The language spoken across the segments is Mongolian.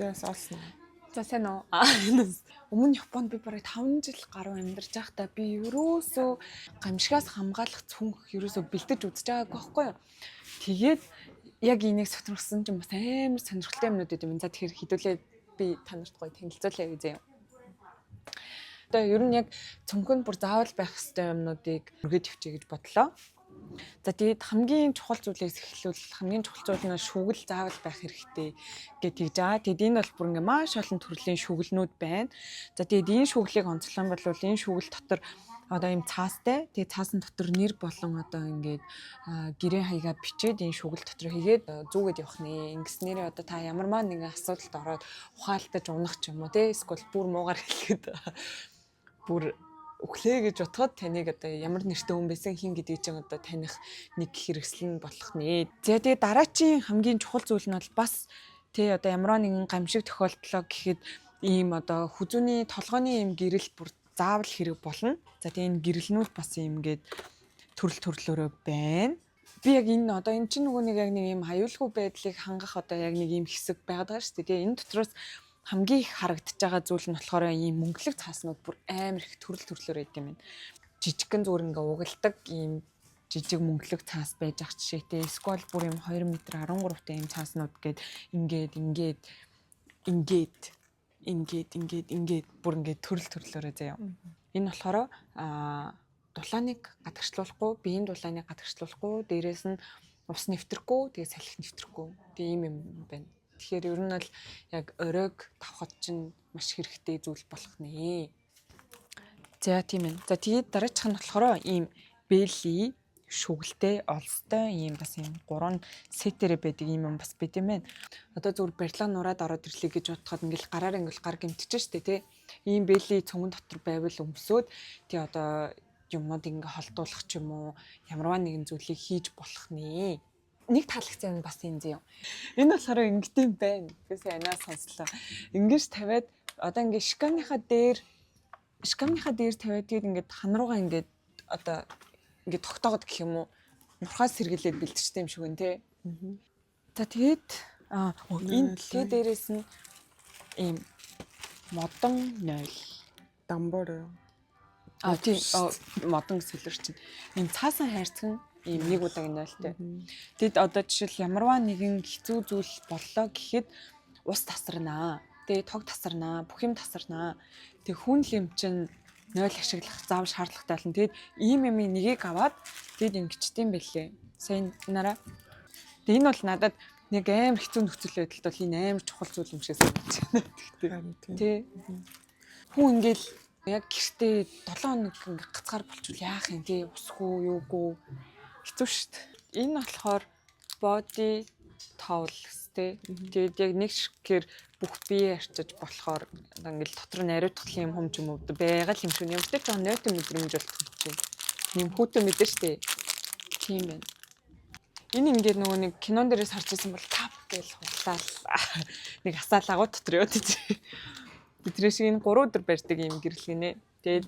За, олсон. За, сайн уу? Аа, энэс. Өмнө Японд би бараг 5 жил гаруй амьдарч байхдаа би ерөөсөө гамшигаас хамгаалах цүнх ерөөсөө бэлдэж үзэж байгаагүй байхгүй юу? Тэгээд яг энийг сонирхсан чинь бас амар сонирхолтой юмнууд байд юм. За, тэгэхээр хэдүүлээ би та нарт гоё танилцуулъя гэж юм. Одоо ер нь яг цүнхэнд бүр заавал байх ёстой юмнуудыг өргөд явчих гэж бодлоо. За, тэгээд хамгийн чухал зүйлээс эхлүүл, хамгийн чухал зүйл нь шүгэл заавал байх хэрэгтэй гэж тэгж байгаа. Тэгээд энэ бол бүр ингээ маш олон төрлийн шүгэлнүүд байна. За, тэгээд энэ шүглийг онцлох юм бол энэ шүгэл дотор одоо ийм цаастай. Тэгээд цаасан дотор нэр болон одоо ингээд гэрээ хаягаа бичээд энэ шүгэл дотор хийгээд зүүгээд явах нэ. Ингэснээрээ одоо та ямарваа нэгэн асуудалд ороод ухаалтаж унах ч юм уу, те, эсвэл бүр муугаар хэлэхэд бүр үхлээ гэж бодоход таныг одоо ямар нэртэй хүн байсан, хэн гэдгийг чинь одоо таних нэг хэрэгсэл нь болох нэ. За, тэгээ дараачийн хамгийн чухал зүйл нь бол бас тий одоо ямар нэгэн гамшиг тохиолдлоо гэхэд ийм одоо хүзүүний, толгойн ийм гэрэл бүр заавал хэрэг болно. За, тэгээ энэ гэрэлнүүд бас ийм ингээд төрөл төрлөөрөө байна. Би яг энэ одоо энэ чинь нөгөө нэг яг нэг ийм аюулгүй байдлыг хангах одоо яг нэг ийм хэсэг байгаад байгаа шүү дээ. Тэгээ энэ дотроос хамгийн их харагдаж байгаа зүйл нь болохоор ийм мөнгөлөг цааснууд бүр амар их төрөл төрлөөр байд юм байна. Жижигхэн зүгээр ингээ угалдаг ийм жижиг мөнгөлөг цаас байж ах жишээтэй. Эсвэл бүр юм 2 м 13-тай ийм цааснууд гээд ингээд ингээд ингээд ингээд ингээд ингээд бүр ингээд төрөл төрлөөрөө заяа. Энэ болохоор дулааныг гадагшлуулахгүй, биеийн дулааныг гадагшлуулахгүй, дээрээс нь ус нэвтрэхгүй, тэгээ салхи нэвтрэхгүй. Тэгээ ийм юм байна. Тэгэхээр ер нь бол яг оройг тавхад чинь маш хэрэгтэй зүйл болох нэ. За, тийм ээ. За, тэгээд дараачих нь болохоор ийм бээлий, шүгэлтэй, олстой ийм бас ийм гурван set ээрээ байдаг ийм юм бас байд юм байна. Одоо зүгээр барилга нураад ороод ирлээ гэж бодоход ингээл гараар ингээл гар гэмтэж штэ, тий. Ийм бээлий цүнхэн дотор байвал өмсөөд тий одоо юмнууд ингээ холдуулах ч юм уу, ямарваа нэгэн зүйлийг хийж болох нэ. Нэг таалагдсан юм бас энэ зөө. Энэ болохоор ингэдэм байна. Би сайн анаа сонслоо. Ингэж тавиад одоо ингээ шкафныхаа дээр тавиад, тэгээд ингээд хан руугаа ингээд одоо ингээд тогтоогод гэх юм уу, нурхаас сэргэлээд бэлтжтэй юм шиг байна, те. За, тэгээд энэ тэгээ дээрээс нь ийм модон 0. Дамбор. А тийм, модон сэлэр чинь. Ийм цаасан хайрцаган ийм нэг удаагийн нойлтой. Тэгэд одоо жишээл ямарваа нэгэн хэцүү зүйл боллоо гэхэд ус тасарнаа. Тэгээ тог тасарнаа, бүх юм тасарнаа. Тэг хүн л юм чинь 0 ашиглах заавал шаардлагатай болно. Тэгэд ийм юмыг нэгийг аваад тэгэд ингэчдэм бэлээ. Сайн нараа. Тэг энэ бол надад нэг амар хэцүү нөхцөл байдалд бол энэ амар чухал зүйл юм шиг санагдаж байна. Тэгтээ. Харин тийм. Тэ. Хүн ингээл яг гэртээ 7 хоног ингээ гацгаар болчвол яах юм, тий, усгүй юугүй хэцүү шүү дээ. Энэ болохоор body towel гэстэй. Тэгээд яг нэг шигээр бүх бие арчиж болохоор ингээл дотор нь ариутгах юм хум ч юм уу байгаа л юм шиг. Ямартай ч жоохон нойтон мэдрэмж болох юм чинь. Нэм хүүтэн мэдэн штэ. Тийм байна. Энэ ингээд нөгөө нэг кинон дээрээс харж ирсэн бол тап гээл хуглаал нэг асаал агуу дотор яваад чи. Тэр шиг энэ 3 өдөр барьдаг юм гэрэл гинэ. Тэгээд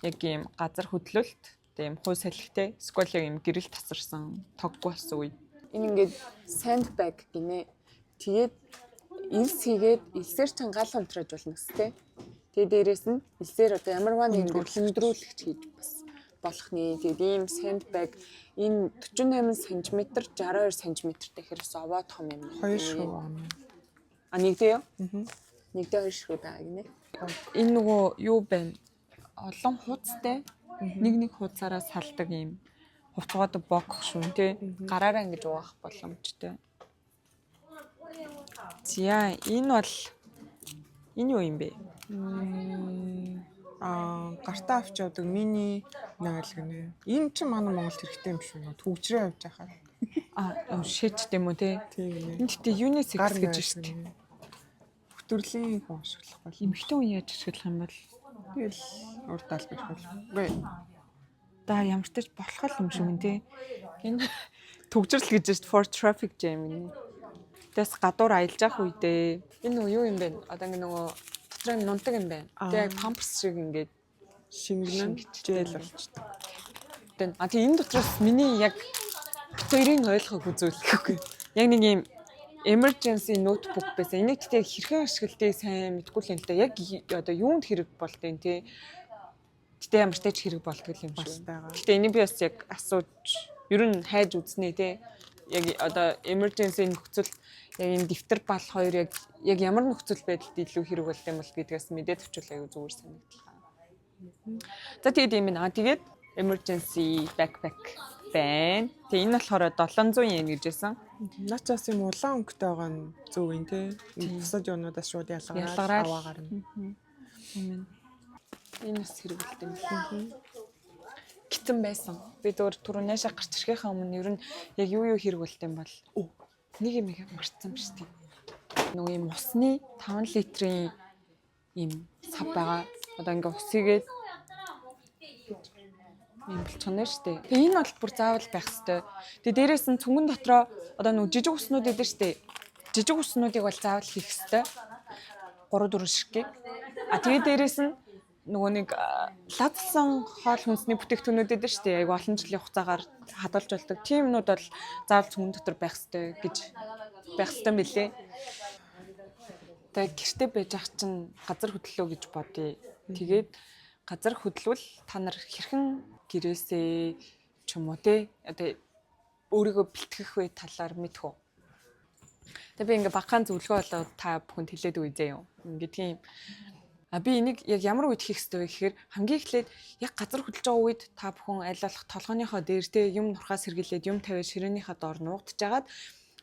яг ийм газар хөдлөлт, тэгээд ийм хуу салхитай, эсвэл яг ийм гэрэл тасарсан, тоггүй болсон үе. Энэ ингээд sandbag гинэ. Тэгээд элс хийгээд элсээр чин гал унтрааж болно гэстэй. Тэгээд дээрээс нь элсээр одоо ямарваа нэг ингээд хүндрүүлэгч хийж бас болох нэ. Тэгээд ийм sandbag энэ 48 см 62 см гэхээр бас овоо том юм. Хоёр ширхэг байна. А, нэгдээ юу? Нэгдээ хоёр ширхэг байгаа гинэ. Энэ нөгөө юу байна? Олон хуудастай, нэг нэг хуудасаараа салдаг ийм хувцгаадаг бок шүү, тий. Гараараа ингэж угаах боломжтой. За, энэ бол энэ юу юм бэ? Аа, гартаа авч явдаг мини 0 гинэ. Энэ чинь манай Монголд хэрэгтэй юм шүү. Түгжрээ явж байхаа. А, шийдтэй юм уу, те? Тийм гинэ. Энэ гэхдээ unisex Гар гэж 0 шүү дээ. Гинэ. Бүх төрлийн хүн ашиглах бол. Эмэгтэй хүн яаж ашиглах юм бол? Тэгэл урд аль барих бол. Үгүй. Да, ямар ч тач болох юм шиг юм, те. Энэ түгжрэл гэж шүү дээ, for traffic jam гинэ. Тэс гадуур аялж явах үедээ энэ нөгөө юу юм бэ? Одоо ингээ нөгөө дотор нь нунтаг юм байна. Тэгээ яг памперс шиг ингээд Шингэнэн Шингэжтэй. жээл болчтой. Тэгээ а тий, энэ дотроос миний яг бит хоёрын ойлгоогүй зүйл гэхгүй. Яг нэг юм Emergency notebook байсан. Энийг гэхдээ хэрхэн ашигладгийг сайн мэдэхгүй л юм л да. Яг одоо юунд хэрэг болдیں۔ Тий. Гэтэ ямар ч тач хэрэг болдог юм шиг. Байгаа. Гэтэ энийг би бас яг асууж ер нь хайж үзнэ тий. Яг одоо emergency нөхцөл яг энэ дэвтэр бал хоёр яг ямар нөхцөл байдалд илүү хэрэг болд юм бол гэдгээс мэдээд авчвал аюу зүгээр санагдлаа. За, тэгээд юм байна. Тэгээд emergency backpack байна. Тэгээ энэ болохоор 700 йен гэж байсан. Наачаас юм улаан өнгөтэй байгаа нь зөв юм те. Бусад юмнуудаас шууд ялгараад Ялгараад. аваа гарна. Юм. Энэ бас хэрэг болд юм байна. Гитэн байсан. Би дөр түрүү наашаа гарч ирэхийнхаа өмнө ер нь яг юу юу хэрэг болд юм бол нэг юм их мартсан ба шүү дээ. Нөгөө юм усны 5 литрийн юм сав байгаа. Одоо ингээ ус игээд юм болчихно шүү дээ. Тэгээ энэ бол бүр заавал байх хэвээр. Тэгээ дээрээс нь цүнгэн дотроо одоо нөгөө жижиг уснууд идэв шүү дээ. Жижиг уснуудыг бол заавал хийх хэвээр. 3 4 ширхгийг. А тэгээ дээрээс нь нөгөө нэг лазлсан хоол хүнсний бүтээгдэхүүнүүд идэв шүү дээ. Айгу олон жилийн хугацаагаар хадгалж болдог. Тийм юмнууд бол заавал цүнгэн дотор байх хэвээр гэж байх хэвээр мөлий. Тэгээ гэрте байж ах чинь газар хөдлөө гэж бодъё. Тэгээд газар хөдлвөл та нар хэрхэн гэрээсээ ч юм уу те одоо өөрийгөө бэлтгэх вэ талаар мэдэх үү. Тэгээ би ингээ багахан зөвлөгөө олоод та бүхэнд хэлээд өгье заяа. Ингээд тийм. А би энийг яг ямар үед хийх ёстой вэ гэхээр хамгийн эхлээд яг газар хөдлөж байгаа үед та бүхэн аль болох толгойнхоо дээр те юм нурхаас сэргийлээд юм тавиад ширээнийхээ доор нуугдж агаад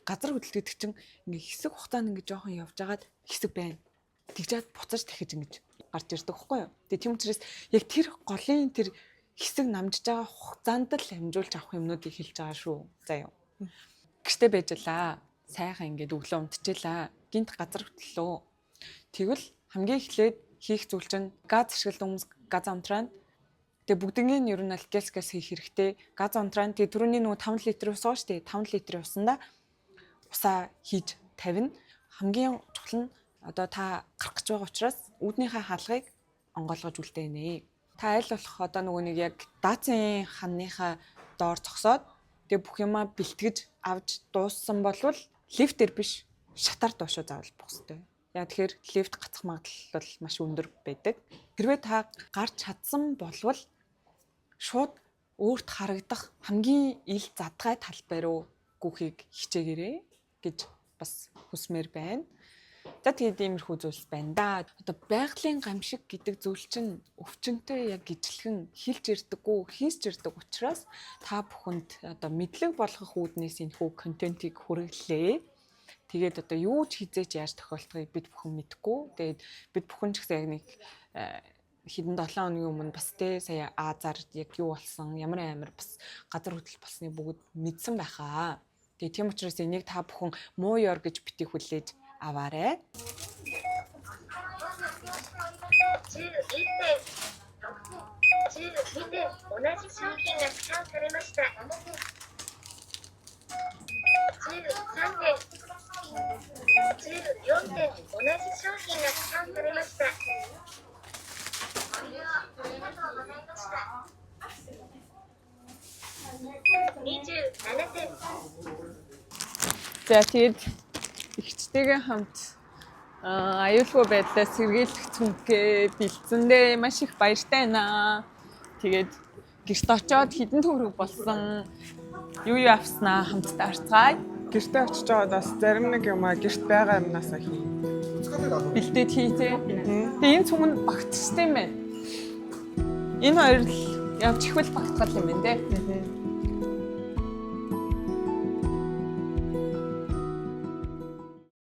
газар хөдлөлт гэдэг чинь ингээ хэсэг хугацаанд ингээ жоохон явж агаад хэсэг байна. Тэгжээд буцаж дахиж ингэж гарч ирдэг байхгүй юу? Тэгээ тийм учраас яг тэр голын тэр хэсэг намжиж байгаа хугацаанд л амжуулж авах юмнуудыг хэлж байгаа шүү. За юу. Гэртээ байж лаа. Сайхан ингээд өглөө унтчихлаа. Гинт газар хөдлөлөө. Тэгвэл хамгийн эхлээд хийх зүйл чинь газ ашигладаг хүмүүс газ унтраана. Тэгээ бүгднгийн нь ер нь аль газ газ хийх хэрэгтэй. Газ унтраана. Тэгээ түрүүний нөгөө 5 литр ус уу шүү дээ. 5 литрийн усанда усаа хийж тавина. Хамгийн чухал нь одоо та гарах гэж байгаа учраас үүднийхээ хаалгыг онгойлгож үлдээнэ. Та аль болох одоо нөгөө нэг яг даацын ханныхаа доор зогсоод тэгээ бүх юмаа бэлтгэж авч дууссан болвол лифтээр биш, шатар доошоо заавал бух хэрэгтэй. Яг тэгэхээр лифт гацах магадлал бол маш өндөр байдаг. Хэрвээ та гарч чадсан болвол шууд өөрт харагдах хамгийн ил задгай талбай руу гүхийг хичээгээрэй гэж бас хүсмээр байна. За, тэгээд иймэрхүү зүйлс байна да. Одоо байгалийн гамшиг гэдэг зүйл чинь өвчнөтэй яг ижилхэн хилж ирдэггүй, хийсч ирдэг учраас та бүхэнд одоо мэдлэг болгох үүднээс энэхүү контентийг хүргэлээ. Тэгээд одоо юу ч хизээч яаж тохиолдохыг бид бүхэн мэдэхгүй. Тэгээд бид бүхэн ч гэсэн яг нэг хэдэн 7 хоногийн өмнө бас те сая Азаар яг юу болсон, ямар амар бас газар хөдлөл болсныг бүгд мэдсэн байхаа. Тэгээд тийм учраас энийг та бүхэн муу ёр гэж битгий хүлээж аваарай. 11点12点同じ商品がスキャンされました。13点14点同じ商品がスキャンされました。ご利用ありがとうございました。27点。 За, тэгээд эгчтэйгээ хамт аюулгүй байдлаас сэргийлэх цүнхээ бэлдсэндээ маш их баяртай байна. Тэгээд гэрт очоод хэдэн төгрөг болсон, юу юу авснаа хамтдаа харцгаая. Гэртээ очиж байгаад бас зарим нэг юм а гэрт байгаа юмнасаа хий. Бэлдээд хий те. Тэгээ энэ цүнх нь багтчихсан юм байна. Энэ хоёр л явж ихвэл багтгал юм байна те.